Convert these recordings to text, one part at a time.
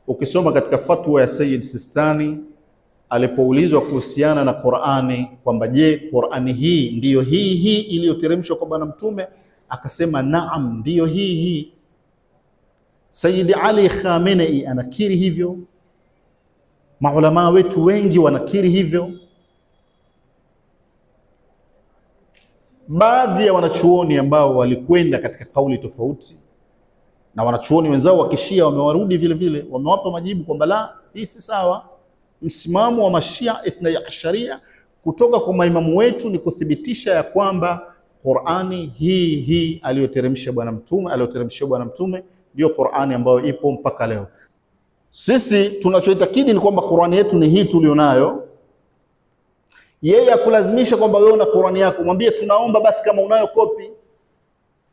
Ukisoma katika fatwa ya Sayyid Sistani alipoulizwa kuhusiana na Qur'ani kwamba je, Qur'ani hii ndiyo hii hii iliyoteremshwa kwa Bwana Mtume, akasema naam, ndiyo hii hii. Sayyid Ali Khamenei anakiri hivyo, maulama wetu wengi wanakiri hivyo. Baadhi ya wanachuoni ambao walikwenda katika kauli tofauti na wanachuoni wenzao wa Kishia wamewarudi vile vile, wamewapa majibu kwamba la, hii si sawa. Msimamo wa Mashia Ithnai Asharia kutoka kwa maimamu wetu ni kuthibitisha ya kwamba Qur'ani hii hii aliyoteremsha Bwana Mtume, aliyoteremsha Bwana Mtume ndio Qur'ani ambayo ipo mpaka leo. Sisi tunachoitakidi ni kwamba Qur'ani yetu ni hii tulionayo. Yeye akulazimisha kwamba wewe una Qur'ani yako, mwambie tunaomba basi kama unayo kopi.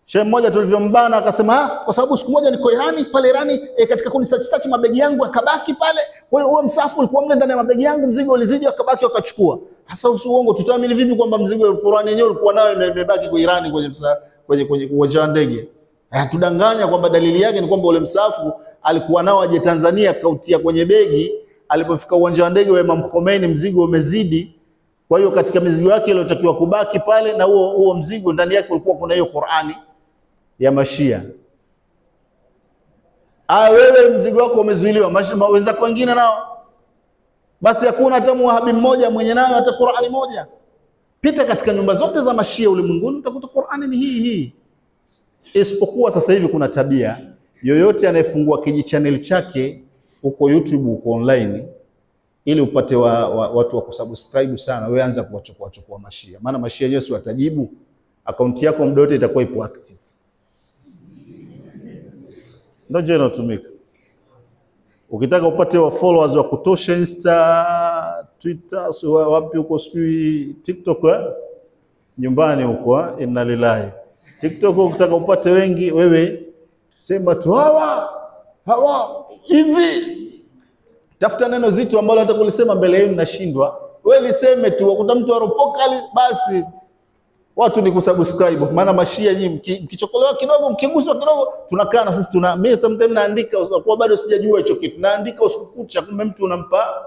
Shehe mmoja tulivyombana akasema, kwa sababu siku moja niko Irani pale Irani, katika kundi search mabegi yangu akabaki pale. Kwa hiyo huo msafu ulikuwa mle ndani ya mabegi yangu, mzigo ulizidi akabaki wakachukua. Hasa uongo, tutaamini vipi kwamba mzigo wa Qur'ani yenyewe ulikuwa nayo imebaki kwa Irani kwenye kwenye uwanja wa ndege? Tudanganya kwamba dalili yake ni kwamba ule msafu alikuwa nao aje Tanzania akautia kwenye begi, alipofika uwanja wa ndege wa Imam Khomeini mzigo umezidi. Kwa hiyo katika mizigo yake iliyotakiwa kubaki pale, na huo mzigo ndani yake ulikuwa kuna hiyo Qur'ani ya Mashia. Wewe mzigo wako umezuiliwa, wenzako wengine nao basi hakuna hata muwahabi mmoja mwenye nayo hata Qur'ani moja. Pita katika nyumba zote za Mashia ulimwenguni utakuta Qur'ani ni hii hii. Isipokuwa sasa hivi kuna tabia, yoyote anayefungua kijichannel chake huko YouTube, huko online, ili upate watu wa kusubscribe sana, wewe anza kuwachokoa chokoa Mashia. Maana Mashia Yesu atajibu, akaunti yako muda wote itakuwa ipo active. Ndio njia inayotumika. Ukitaka upate wa followers wa kutosha Insta, Twitter, si wapi huko, sijui TikTok, nyumbani huko, inna lillahi. TikTok ukitaka upate wengi, wewe sema tu hawa hivi. Tafuta neno zito ambalo hata kulisema mbele yenu nashindwa. Wewe liseme tu, ukuta mtu aropoka basi watu ni kusubscribe. Maana Mashia nyinyi mkichokolewa kidogo, mkiguswa kidogo, tunakaa na sisi tuna mimi sometimes naandika kwa bado sijajua hicho kitu. Naandika usiku kucha, kumbe mtu unampa.